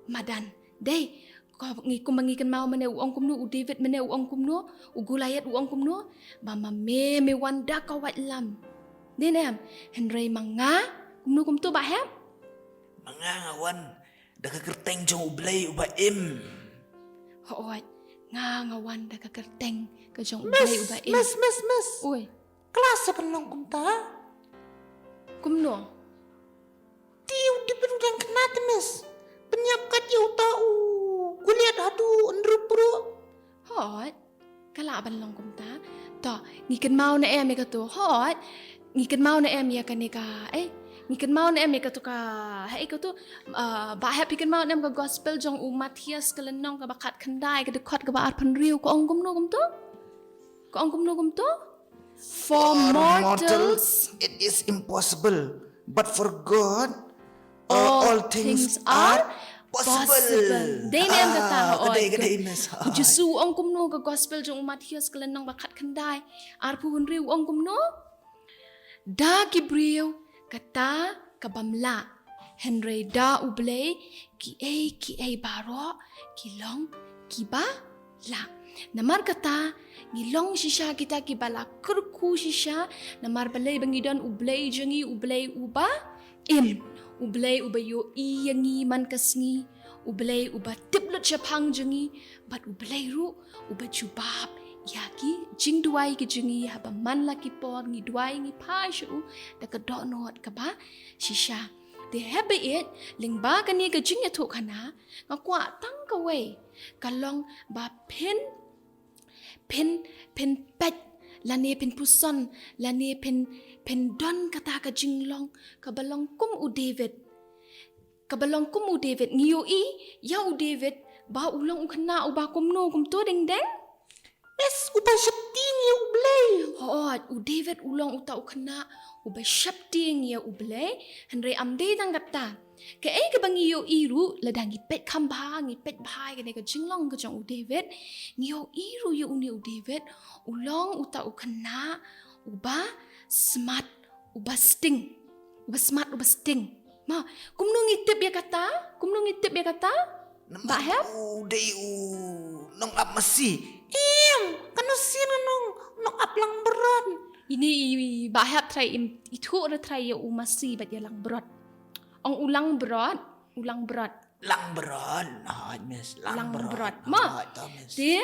madan. Dei, ko ngi, kumba ngi kynmaw mynne u ong kumno u David, mynne u ong kumno u Goliath, u ong kumno? Ba ma me, me wan da ka waitlam, dei ne em? Hynrei ma nga, kumno kumto, Bah Hep? Ma nga, nga wan da ka kyrteng jong U Blei uba im. Hooid, nga, nga wan da ka kyrteng ka jong U Blei uba im. Miss, miss, miss, miss. Oi. Ka lah shuh ban long kumta. Kumno? Te u David u dang khynnah te, miss. Pynïap kat ïa uta u Goliath haduh hynriew pruh. Hooid. Ka lah ban long kumta. To, ngi kynmaw ne em ïa kato? Hooid. Ngi kynmaw ne em ïa kane ka, eh? Ngi kynmaw ne em ïa kato ka, eh, kato, ah, Bah Hep, phi kynmaw ne em ka gospel jong u Mathaios ka lynnong kaba khatkhyndai, ka dkhot kaba arphew hynriew, ka ong kumno kumto? Ka ong kumno kumto? For mortals, it is impossible, but for God, uh, all things are possible. Dei ne em kata, hooid. Ka dei, ka dei, miss. U Jisu u ong kumno ha ka gospel jong u Mathaios ka lynnong ba khatkhyndai, arphew hynriew, u ong kumno? Da ki briew kata ka bym lah, hynrei da U Blei kiei kiei baroh ki long kiba lah. Namar kata, ngi long shisha kita kiba la kyrkhu shisha, namar balei? Ba ngi don U Blei jong ngi, U Blei uba im, U Blei uba ïohi ïa ngi man ka sngi, U Blei uba tip lut shaphang jong ngi, bad U Blei ruh uba jubab ïa ki jingduwai ki jong ngi, haba man la ki por ngi duwai, ngi phai sha u da ka dohnud kaba shisha. Te haba ïeit lyngba kane ka jingïathuhkhana, nga kwah tang kawei, ka long ba phin, phin, phin peit, lane phin puson, lane phin, phin don kata ka jinglong kaba long kum u David. Kaba long kum u David. Ngi ïohi ïa u David ba u long u khynnah uba kumno, kumto deng deng? Miss, uba sheptieng ïa U Blei. Hooid, u David u long uta u khynnah uba sheptieng ïa U Blei. Hynrei ym dei tang kata. Kaei kaba ngi ïohi ruh, lada ngi peit kham bha, ngi peit bha ïa kane ka jinglong ka jong u David, ngi ïohi ruh ïa une u David u long uta u khynnah uba smat, uba sting. Uba smat, uba sting. Ma, kumno ngi tip ïa kata? Kumno ngi tip ïa kata? Namar ba hep u dei u nongap masi. Em, kano sien u nong, nongap langbrot. Ine i, i ba hep trai im, ithuh re trai ïa u masi bad ïa langbrot. Ong u langbrot, u langbrot. Langbrot, hooid, miss. Langbrot. Langbrot. Ma. Hooid, to, miss. Te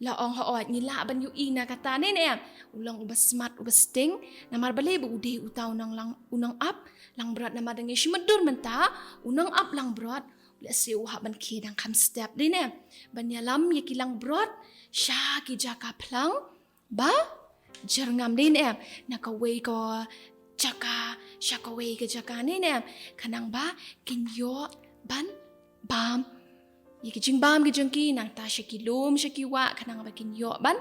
la ong, hooid, ngi lah ban ïohi na kata ne, ne em. U long uba smat, uba sting. Namar balei? Ba u dei uta u nong lang, u nongap langbrot. Namar da ngi shu mutdur mynta, u nongap langbrot, lehse u hap ban khie dang kham step, dei ne em, ban ïalam ïa ki langbrot sha ki jaka phlang ba jyrngam, dei ne em, na kawei ka jaka sha kawei ka jaka, dei ne em, khnang ba kin ïoh ban bam ïa ki jingbam ki jong ki, nangta sha ki lum, sha ki wah, khnang ba kin ïoh ban,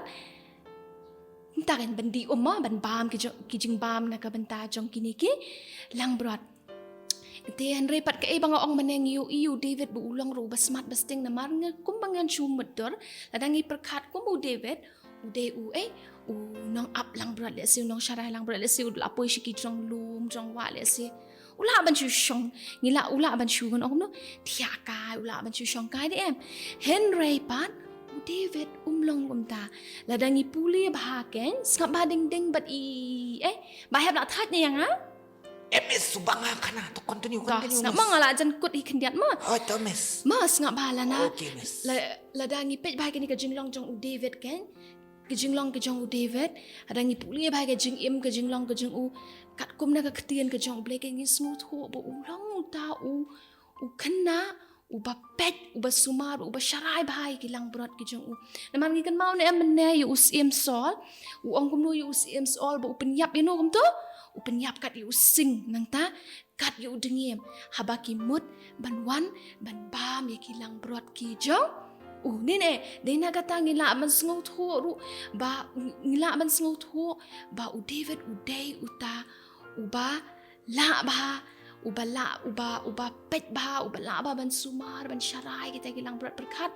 nangta kan ban dih um, ma, ban bam ki jong, ki jingbam na ka bynta jong kine ki langbrot. Te hynrei pat kaei ba nga ong mynne, ngi ïohi ïa u David ba u long ruh uba smat, ba sting, namar nga, kumba ngan shu mutdur, lada ngi pyrkhat kum u David, u dei u, eh, u nongap langbrot, lehse u nongsharai langbrot, lehse u la poi sha ki jrong lum, jrong wah, lehse u lah ban shu shong, ngi lah, u lah ban shu, ngan ong kumno, thiah kai, u lah ban shu shong kai, dei em. Hynrei pat u David um long kumta. Lada ngi pule bha kein, sngap bha ding ding bad i, eh, ba hep la thait ne ïa nga? Em, miss, suba nga khana, to continue, to, continue, sngap, miss. Ma, nga la jan kut hi khyndiat, ma. Oh, to, miss. Ma, sngap bha lana. Okay, miss. La, lada ngi peit bha kane ka jinglong jong u David kein, ka jinglong ka jong u David, lada ngi pule bha ka jingim, ka jinglong ka jong u, katkum na ka ktien ka jong U Blei kein, ngi sngewthuh ba u long uta u, u khynnah uba peit, uba sumar, uba sharai bha ïa ki langbrot ki jong u. Namar ngi kynmaw ne em mynne ïa u Syiem Saul, u ong kumno ïa u Syiem Saul ba u pynïap ïa no kumto? U pynïap kat ïa u sing, nangta kat ïa u dngiem, haba ki mut ban wan ban bam ïa ki langbrot ki jong u. Dei ne, dei na kata ngi lah ban sngewthuh ruh ba, ngi lah ban sngewthuh ba u David u dei uta uba lah bha, uba lah, uba, uba peit bha, uba lah bha ban sumar, ban sharai kita ki langbrot, pyrkhat,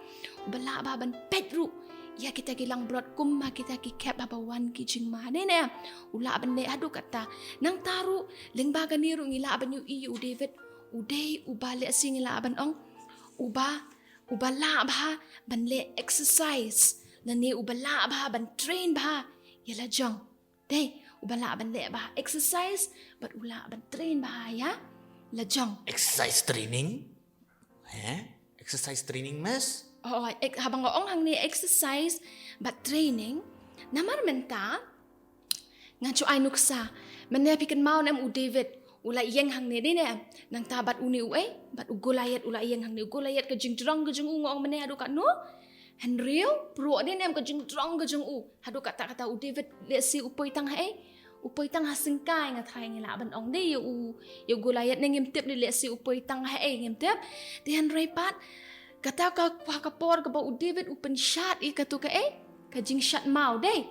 uba lah bha ban peit ruh ïa kita ki langbrot kum ma kita ki khep haba wan ki jingma, dei ne em? U lah ban leh haduh katta. Nangta ruh, lyngba kane ruh ngi lah ban ïohi ïa u David, u dei uba, lehse ngi lah ban ong, uba, uba lah bha ban leh exercise, lane uba lah bha ban train bha ïa la jong. Dei, uba lah ban leh bha exercise, bad u lah ban train bha ïa la jong. Exercise training? He? Exercise training, miss? Oh, ek-, haba nga ong hangne exercise bad training, namar mynta ngan shu ai nuksa. Mynne phi kynmaw ne em u David, u la ïeng hangne, dei ne em? Nangta bad une u, eh, bad u Goliath u la ïeng hangne. U Goliath ka jingjrong ka jong u, nga ong mynne haduh katno? Hynriew, pruh, dei ne em, ka jingjrong ka jong u. Haduh katta katta u David, lehse u poi tang ha ei? U poi tang ha syngkai, nga tharai ngi lah ban ong, dei, ïa u, ïa u Goliath ne ngim tip, dei, lehse u poi tang ha ei, ngim tip. Te hynrei pat, kata ka, ha ka por kaba u David u pynshad ïa kato ka ei? Ka jingshad maw, dei.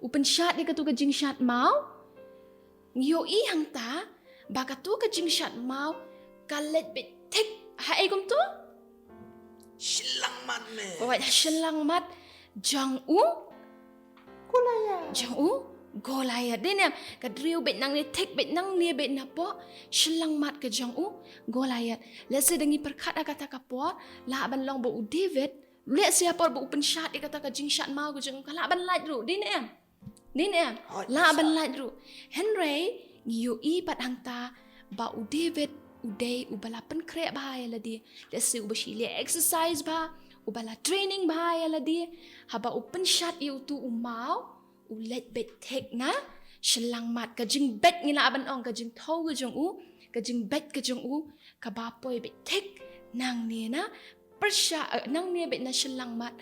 u pynshad ïa katu ka jingshad maw. Ngi ïohi hangta ba katu ka jingshad maw ka leit beit thik ha ei kumtu? Shyllangmat, miss. Wat ha shyllangmat jong u Goliath. Jong u Goliath. Dei ne em, ka driw beit nangne, thik beit nangne, beit napoh shyllangmat ka jong u Goliath. Lehse da ngi pyrkhat ha kata ka por, lah ban long ba u David, lehse ha por ba u pynshad ïa kata ka jingshad maw ka jong u, ka lah ban lait ruh. Dei ne em? Dei ne em? Lah ban lait ruh. Hynrei ngi ïohi pat hangta ba u David u dei uba la pynkhreh bha ïa lade. Lehse uba shu leh exercise bha, uba la training bha ïa lade. Haba u pynshad ïa utu u maw, u leit beit thik na shyllangmat. Ka jingbeit ngi lah ban ong, ka jingthew ka jong u, ka jingbeit ka jong u kaba poi beit thik nangne na pyrshah, eh, nangne beit na shyllangmat.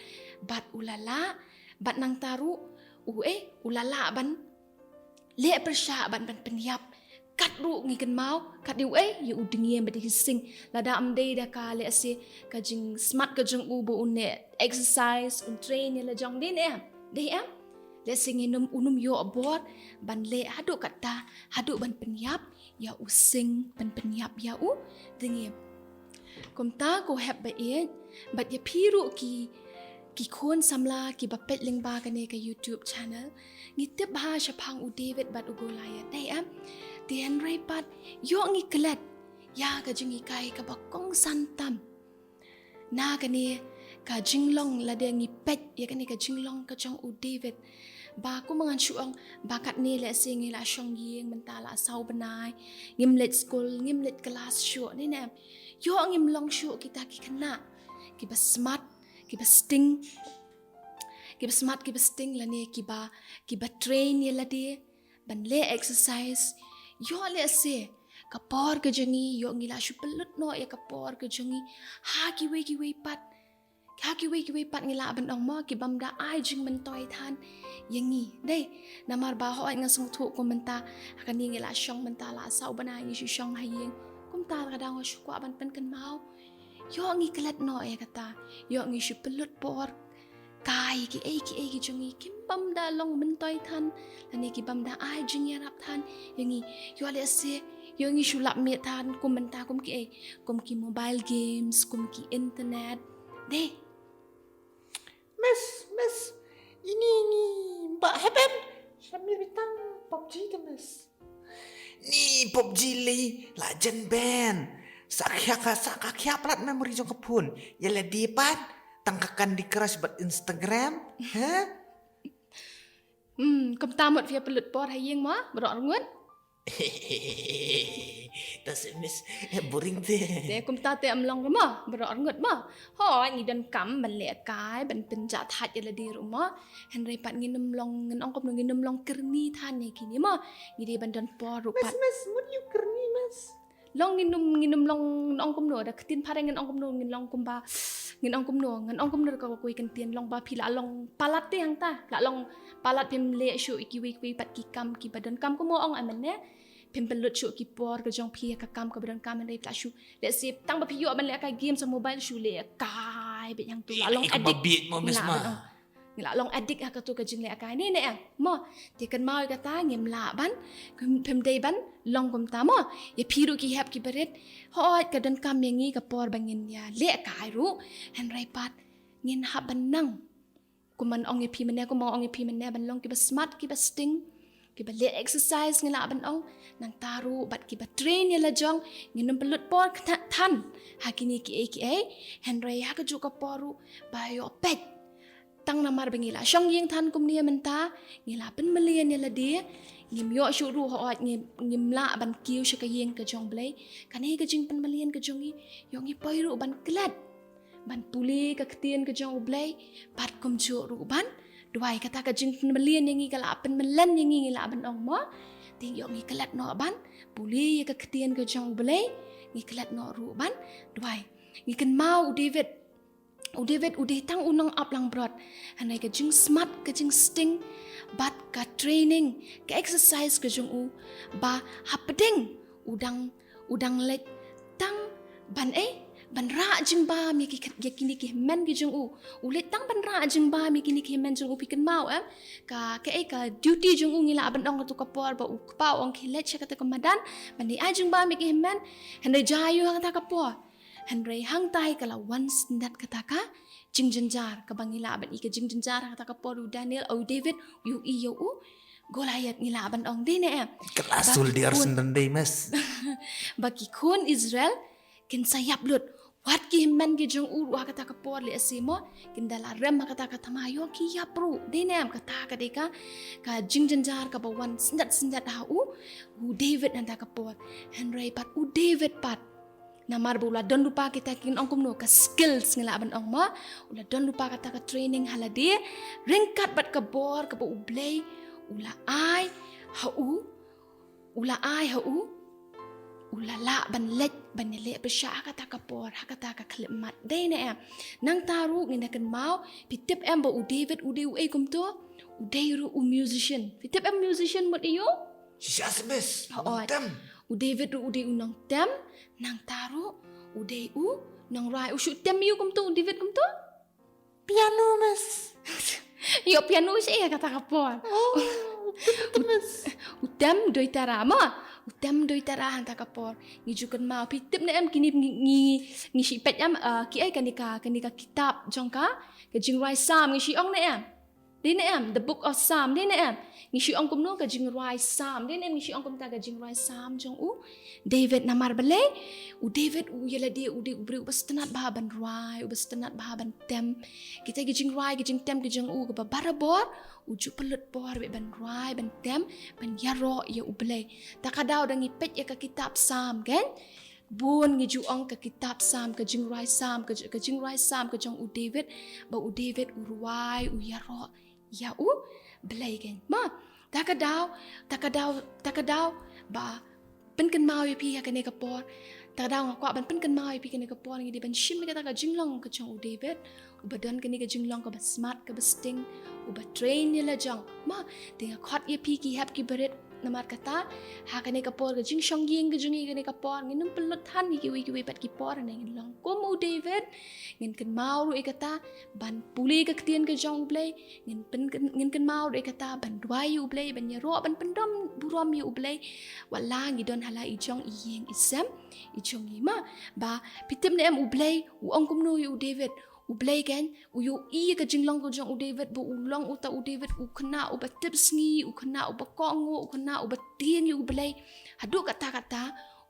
Bad u la lah, bad nangta ruh u, eh, u la lah ban leh pyrshah, ban, ban pynïap. Kat ruh ngi kynmaw, kat ïa u, eh, ïa u dngiem bad ïa ki sing. Lada ym dei da ka, lehse ka jingsmat ka jong u ba un leh exercise, un train ïa la jong, dei ne em? Dei em? Lehse ngin ym, un ym ïoh bor ban leh haduh katta, haduh ban pynïap ïa u sing, ban pynïap ïa u dngiem. Kumta ko hep ba ïeit, bad ïa phi ruh ki, ki khun samla kiba peit lyngba kane ka YouTube channel, ngi tip bha shaphang u David bad u Goliath, dei em? Te hynrei pat, ïoh ngi klet ïa ka jinghikai kaba kongsan tam na kane ka jinglong, lada ngi peit ïa kane ka jinglong ka jong u David. Ba kumba ngan shu ong, ba katne lehse ngi la shong ïing mynta la saw bnai, ngim leit skul, ngim leit klas shuh, ne ne em? Ïoh ngim long shuh kita ki khynnah kiba smat, kiba sting, kiba smat, kiba sting, lane kiba, kiba train ïa lade ban leh exercise. Ïoh lehse ka por ka jong ngi, ïoh ngi la shu pynlut noh ïa ka por ka jong ngi ha kiwei kiwei pat. Ha kiwei kiwei pat ngi lah ban ong mo, ki bym da ai jingmyntoi than ïa ngi. Dei, namar ba hooid nga sngewthuh kum mynta, ha kane ngi la shong mynta la saw bnai ngi shu shong ha ïing. Kumta ka daw nga shu kwah ban pynkynmaw. Ïoh ngi klet noh ïa kata. Ïoh ngi shu pynlut por kai kiei kiei ki jong ngi, kim bym da long myntoi than, lane ki bym da ai jingïarap than ïa ngi. Ïoh lehse, ïoh ngi shu lap miet than kum mynta, kum kiei, kum ki mobile games, kum ki internet. Dei. Miss, miss, ine ngi ba heben. Sha mih beit tang PUBG te, miss. Ni PUBG lei la jan ban. Sa khia ka, sa ka khia palat memory jong ka phone. Ïa lade pat tang ka Candy Crush bad Instagram. Ha? Hmm, kumta mut phi ïa pynlut por ha ïing mo, baroh arngut? Ta se, miss, eh, boring te. Te kumta te ym long ruh mo, baroh arngut mo. Hooid ngi donkam ban lehkai, ban pynjah thait ïa lade ruh mo. Hynrei pat ngin ym long, ngin ong kumno, ngin ym long kyrni than ïa kine mo. Ngi dei ban don por ruh pat. Miss, miss, mut ïa u kyrni, miss. Long ngin ym, ngin ym long, ngin ong kumno, da ka ktien phareng ngin ong kumno, ngin long kumba, ngin ong kumno, ngin ong kumno da ka kawei ka ktien, long ba phi la long palat te hangta, la long palat, phim leh shuh ïa kiwei kiwei pat ki kam kiba donkam, kumno ong, ai mynne, phim pynlut shuh ki por ka jong phi ïa ka kam kaba donkam, hynrei phi la shu lehse tang ba phi ïoh ban lehkai game sa mobile, shu lehkai beit hangtu, la long addict. Ngi la long addict ha katu ka jinglehkai, ne ne em mo. Te kynmaw ïa kata, ngim lah ban, phim dei ban long kumta mo. Ïa phi ruh ki hep ki barit, hooid ka donkam ïa ngi ka por ba ngin ïa lehkai ruh, hynrei pat ngin hap ban nang, kumba nga ong ïa phi mynne, kumba nga ong ïa phi mynne, ban long kiba smat, kiba sting, kiba leh exercise ngi lah ban ong. Nangta ruh bad kiba train ïa la jong. Ngin ym pynlut por than ha kine kiei kiei, hynrei ha kajuh ka por ruh ba ïoh peit. Tang namar ba ngi la shong ïing than kumne mynta, ngi la pynmlien ïa lade, ngim ïoh shuh ruh, hooid ngim, ngim lah ban kiew sha ka ïing ka jong U Blei. Kane ka jingpynmlien ka jong ngi, ïoh ngi poi ruh ban klet, ban pule ka ktien ka jong U Blei, bad kumjuh ruh ban duwai. Kata ka jingpynmlien ïa ngi, ka la pynmlien ïa ngi, ngi lah ban ong mo. Te ïoh ngi klet noh ban pule ïa ka ktien ka jong U Blei, ngi klet noh ruh ban duwai. Ngi kynmaw u David, u David u dei tang u nongap langbrot. Hynrei ka jingsmat, ka jingsting, bad ka training, ka exercise ka jong u, ba hapdeng u dang, u dang leit tang ban, eh, ban rah jingbam ïa ki, ïa kine ki hynmen ki jong u. U leit tang ban rah jingbam ïa kine ki hynmen jong u, phi kynmaw em? Ka, kaei ka duty jong u, ngi lah ban ong kato ka por ba u kpa u ong khie leit sha kata ka madan ban ïa ai jingbam ïa ki hynmen. Hynrei jia aïu ha kata ka por? Hynrei hangtai ka la wan stet kata ka jingjynjar, kaba ngi lah ban i ka jingjynjar ha kata ka por, u Daniel, u David u ïohi ïa u Goliath, ngi lah ban ong, dei ne em? Ka la soldier sendang dei, mes. Ba ki khun Israel kin sa ïap lut. Wat ki hynmen ki jong u ruh ha kata ka por, lehse mo, kin da la rem ha kata ka thma, ïoh ki ïap ruh. Dei ne em? Kata ka dei ka, ka jingjynjar kaba wan stet stet ha u, u David ha kata ka por. Hynrei pat u David pat, namar ba u la don lypa kita, kin ong kumno, ka skills ngi lah ban ong mo. U la don lypa kata ka training ha lade. Ryngkat bad ka bor kaba U Blei u la ai ha u, u la ai ha u, u la lah ban leit ban ïaleh pyrshah ha kata ka por, ha kata ka khyllipmat. Dei ne em? Nangta ruh ngin da kynmaw, phi tip em ba u David u dei uei kumto? U dei ruh u musician. Phi tip em musician mut aiu? Shisha, mes. Hooid. Nongtem. U David ruh u dei u nongtem, nangta ruh u dei u nongrwai. U shu tem aiu kumto u David kumto? Piano, mes. Ïoh piano shisha ha kata ka por. Oh, u tem, u tem, mes. U tem doitara mo. U tem doitara ha kata ka por. Ngi ju kynmaw, phi tip ne em, kine ngi, ngi, ngi shu peit em, ah, kiei kane ka, kane ka kitab jong ka, ka jingrwai Salm, ngi shu ong ne em? Dei ne em? The Book of Psalm, dei ne em? Ngi shu ong kumno, ka jingrwai Salm, dei ne em? Ngi shu ong kumta, ka jingrwai Salm jong u David. Namar balei? U David u ïa lade u dei u briew uba sngewtynnat bha ban rwai, uba sngewtynnat bha ban tem. Kita ki jingrwai, ki jingtem ki jong u, kaba barabor u ju pynlut por beit ban rwai, ban tem, ban ïaroh ïa U Blei. Ta ka daw da ngi peit ïa ka kitab Salm, kan? Bun ngi ju ong ka kitab Salm, ka jingrwai Salm, ka, ka jingrwai Salm ka jong u David, ba u David u rwai, u ïaroh ïa U Blei, kan? Ma, ta ka daw, ta ka daw, ta ka daw ba pynkynmaw ïa phi ha kane ka por. Ta ka daw nga kwah ban pynkynmaw ïa phi kane ka por, ngi dei ban shim ïa kata ka jinglong ka jong u David, uba don kane ka jinglong kaba smat, kaba sting, uba train ïa la jong. Ma, te nga khot ïa phi ki hep ki barit, namar kata, ha kane ka por, ka jingshong ïing ka jong ngi kane ka por, ngin ym pynlut than ïa kiwei kiwei pat ki por, ne ngin long kum u David, ngin kynmaw ruh ïa kata ban pule ka ktien ka jong U Blei, ngin pyn, ngin kynmaw ruh ïa kata ban duwai ïa U Blei, ban ïaroh, ban pyndom burom ïa U Blei. Wat la ngi don ha la i jong i ïing i sem i jong ngi. Ma, ba phi tip ne em U Blei u ong kumno ïa u David? U Blei, kan, u ïohi ïa ka jinglong ka jong u David, ba u long uta u David u khynnah uba tipsngi, u khynnah uba kohnguh, u khynnah uba tieng ïa U Blei. Haduh katta katta,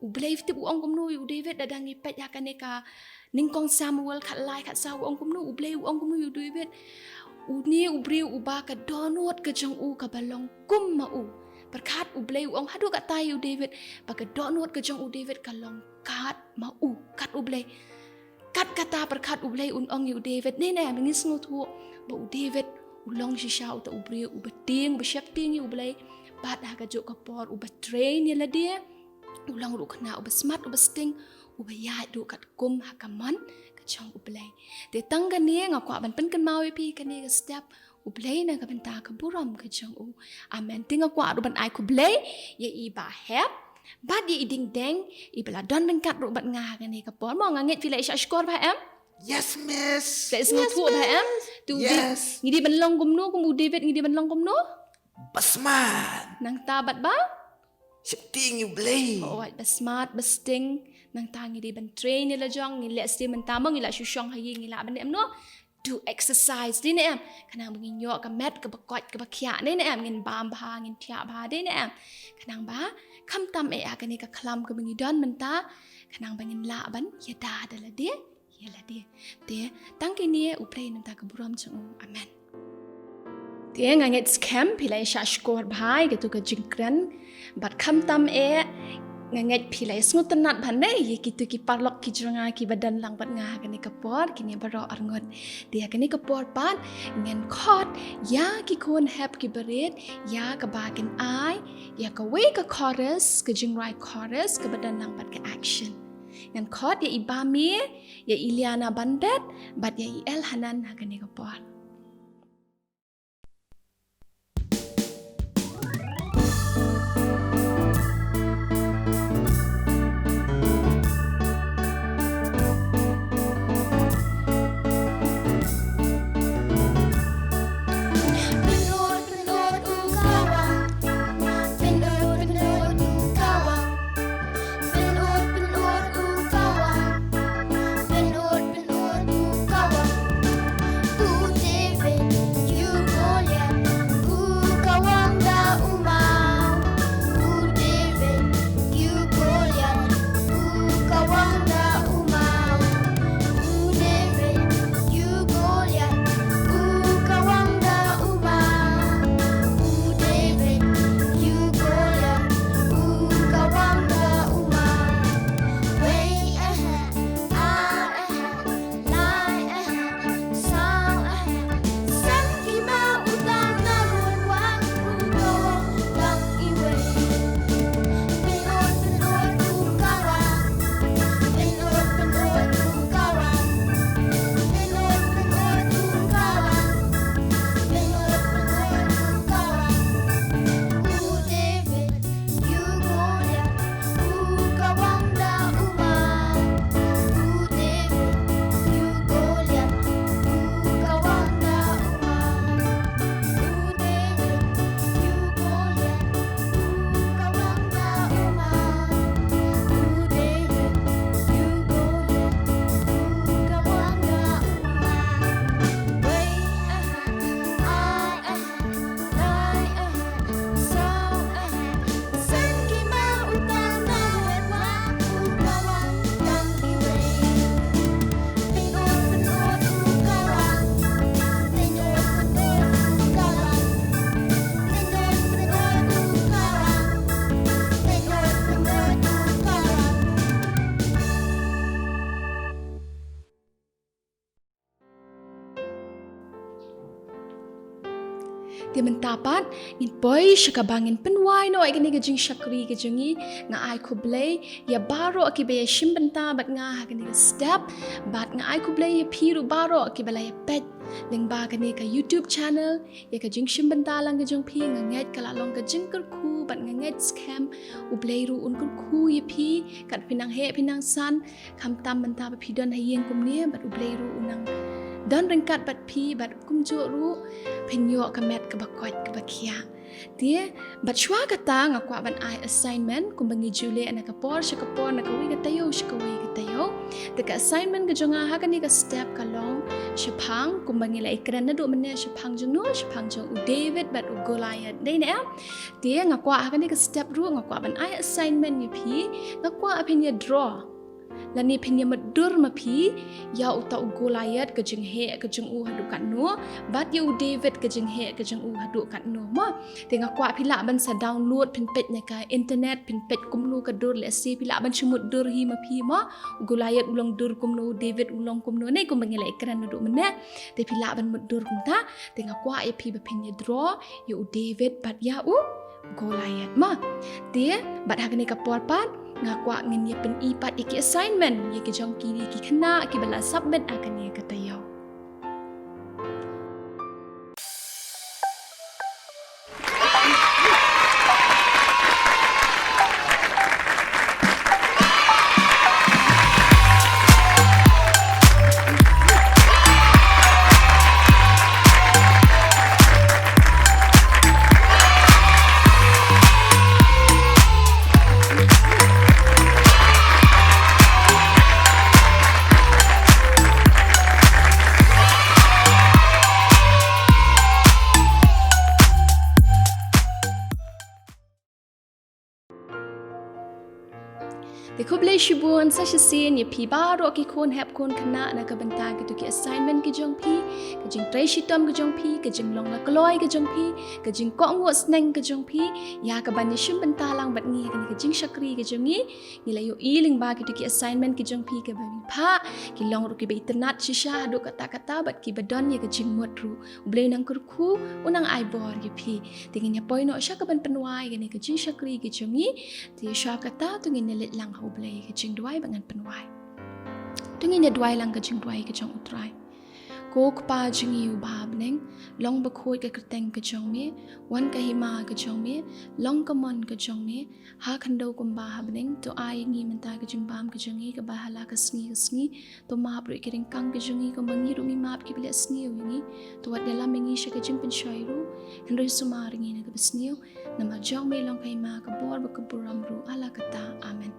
U Blei, phi tip u ong kumno ïa u David, lada ngi peit ha kane ka Nyngkong Samuel khatlai khatsaw, u ong kumno U Blei, u ong kumno ïa u David? Une u briew uba ka dohnud ka jong u kaba long kum ma u. Pyrkhat, U Blei u ong haduh katta ïa u David, ba ka dohnud ka jong u David ka long kat ma u, kat U Blei. Kat kata, pyrkhat, U Blei un ong ïa u David, ne ne, mynta ngi sngewthuh ba u David u long shisha uta u briew uba tieng, uba sheptieng ïa U Blei, bad ha kajuh ka por uba train ïa lade, u long ruh u khynnah uba smat, uba sting, uba ïaid ruh katkum ha ka mon ka jong U Blei. Te tang kane nga kwah ban pynkynmaw ïa phi kane ka step, U Blei na ka bynta ka burom ka jong u. Amen. Te nga kwah ruh ban ai khublei ïa i Bah Hep bad ïa i Ding Deng, iba la don ryngkat ruh bad nga ha kane ka por. Mo, nga ngeit phi la ïa shahshkor bha, em? Yes, miss. Phi la ïa sngewthuh bha, em? Yes, miss. Tu, yes, ngi dei ban long kumno kum u David, ngi dei ban long kumno? Ba smat. Nangta bad ba sheptieng ïa U Blei. Oh, ba smat, ba sting. Nangta ngi dei ban train ïa la jong, ngi leh sdang mynta mo, ngi la shu shong ha ïing, ngi lah ban, em, no? Do exercise, dei ne em? Khnang ba ngin ïoh ka met kaba koit kaba khiah, dei ne em? Ngin bam bha, ngin thiah bha, dei ne em? Khnang ba khamtam eh ha kane ka khlam kaba ngi don mynta, khnang ba ngin lah ban ïada da lade ïa lade. Te tang kine, U Blei na ka bynta ka burom jong u. Amen. Te nga ngeit skhem phi la ïa shahshkor bha ïa kito ka jingkren, bad khamtam eh nga ngeit phi la ïa sngewtynnat bha ne ïa kito ki paralok ki jong nga kiba don lang bad nga ha kane ka por, kine baroh arngut. Te ha kane ka por pat ngan khot ïa ki khun hep ki barit ïa kaba kin ai ïa kawei ka chorus, ka jingrwai chorus kaba don lang bad ka action. Ngan khot ïa i Bah Mie, ïa i Liana Banbet bad ïa i Elhanan ha kane ka por. Te mynta pat ngin poi sha kaba ngin pynwai noh ïa kane ka jingshakri ka jong ngi. Nga ai khublei ïa baroh kiba ïa shim bynta bad nga ha kane ka step, bad nga ai khublei ïa phi ruh baroh kiba la ïa peit lyngba kane ka YouTube channel. Ïa ka jingshim bynta lang ka jong phi, nga ngeit ka la long ka jingkyrkhu bad nga ngeit skhem U Blei ruh un kyrkhu ïa phi. Kat phi nang heh phi nang san, khamtam mynta ba phi don ha ïing kumne, bad U Blei ruh u nang don ryngkat bad phi, bad kumjuh ruh phin ïoh ka met kaba koit kaba khiah. Te bad shuwa kata nga kwah ban ai assignment kumba ngi ju leh na ka por sha ka por, na kawei ka taïew sha kawei ka taïew. Te ka assignment ka jong nga ha kane ka step ka long shaphang, kumba ngi la ïakren naduh mynne, shaphang jong no, shaphang jong u David bad u Goliath, dei ne em? Te nga kwah ha kane ka step ruh nga kwah ban ai assignment ïa phi. Nga kwah phin ïa draw lane phin ïa mutdur ma phi ïa uta u Goliath, ka jingheh ka jong u haduh katno, bad ïa u David, ka jingheh ka jong u haduh katno, mo. Te nga kwah phi lah ban sa download, phin peit na ka internet, phin peit kumno ka dur, lehse phi lah ban shu mutdur hi ma phi, mo. U Goliath u long dur kumno, u David u long kumno, ne kumba ngi la ïakren naduh mynne. Te phi lah ban mutdur kumta. Te nga kwah ïa phi ba phin ïa draw ïa u David bad ïa u Goliath, mo. Te bad ha kane ka por pat nga kwah ngin ïa pyni pat ïa ki assignment ïa ki jong kine ki khynnah kiba la submit ha kane ka taïew. Te khublei shibun sa shisien ïa phi baroh ki khun hep khun khynnah na ka bynta kito ki assignment ki jong phi, ka jingtrei shitom ka jong phi, ka jinglong la kloi ka jong phi, ka jingkohnguh sneng ka jong phi, ïa kaban ïa shim bynta lang bad ngi ha kane ka jingshakri ka jong ngi. Ngi la ïohi lyngba kito ki assignment ki jong phi kiba phi phah, ki long ruh kiba itynnad shisha haduh katta katta bad kiba don ïa ka jingmut ruh. U Blei u nang kyrkhu, u nang ai bor ïa phi. Te ngin ïa poi noh sha kaban pynwai kane ka jingshakri ka jong ngi. Te shuwa kata to ngin ïa leit lang ha U Blei ka jingduwai ba ngan pynwai. To ngin ïa duwai lang ka jingduwai ka jong U Trai. Ko Kpa jong ngi uba ha bneng, long bakhuid ka kyrteng ka jong me, wan ka hima ka jong me, long ka mon ka jong me, ha khyndew kumba ha bneng. To ai ïa ngi mynta ka jingbam ka jong ngi kaba ha la ka sngi ka sngi. To map ruh ïa ki ryngkang ka jong ngi kumba ngi ruh ngi map ïa kiba leh sniew ïa ngi. To wat ïalam ïa ngi sha ka jingpynshoi ruh, hynrei sumar ïa ngi na kaba sniew. Namar jong me long ka hima, ka bor bad ka burom ruh ha la katta. Amen.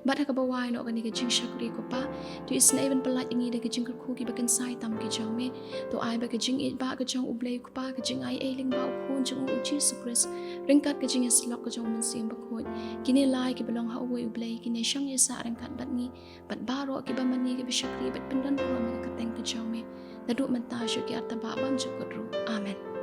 Bad ha kaba wai noh kane ka jingshakri ko Pa, to isynei ban pyllait ïa ngi da ka jingkyrkhu kiba kynsai tam ki jong me. To ai ba ka jingïeit ba ka jong U Blei U Kpa, ka jingai ei lyngba U Khun jong u, U Jisu Khrist, ryngkat ka jingïasyllok ka jong U Mynsiem Bakhuid, kine lai kiba long ha uwei U Blei, kine shong ïasah ryngkat bad ngi bad baroh kiba mane kiba shakri bad pyndon burom ïa ka kyrteng ka jong me, naduh mynta shuh ki arta ba bymjukut ruh. Amen.